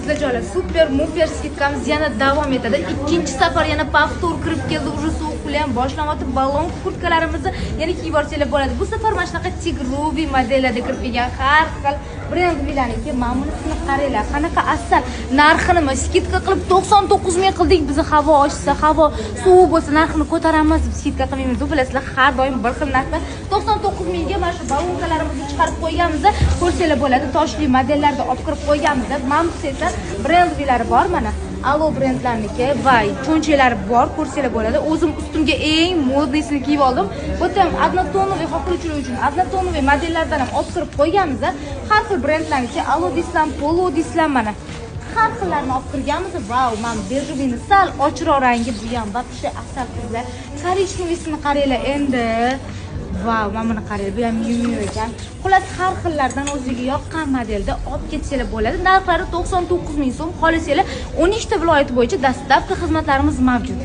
Qizlarjonlar, супер-мупер скидка miz yana davom etadi. Ikkinchi safar yana повтор kirib keldi. Уже sovuq ham boshlanyapti. Баллон kurtkalarimizni yana kiyib borsanglar bo'ladi. Bu safar mana shunaqa тигровый modellarda kirib kelgan, har xil brendlarniki. Mana bunisini qaranglar, qanaqa asal. Narxini скидка qilib 99 ming qildik. Bizni havo oshsa, havo sovuq bo'lsa, narxini ko'taramiz deb скидка qilmaymiz. Bilasizlar, har doim bir xil narxda 99 mingga mana shu баллонка larimizni chiqarib qo'yganmiz. Ko'rsanglar bo'ladi, toshli modellarda olib kirib qo'yganmiz. Mana bu esa brendlari bor, mana Alo brendlarniki va cho'nchaklari bor, ko'rsanglar bo'ladi. O'zim ustimga eng модный sini kiyib oldim. Bu yerda ham однотоновый, xohlovchilar uchun однотоновый modellardan ham olib kirib qo'yganmiz. Har xil brendlarniki, Alo deysizlar, Polo deysizlar, mana har xillarini olib kirganmiz. Vau, mana бежевый ni sal ochiqroq rangi, bu ham вообще asal, qizlar. Коричневый sini qaranglar endi. Vau, mana buni qaranglar, bu ham Miu Miu ekan. Xullas, har xillardan o'ziga yoqqan modelda olib ketsanglar bo'ladi. Narxlari 99 ming so'm. Xohlasanglar, 13 ta viloyat bo'yicha доставка xizmatlarimiz mavjud.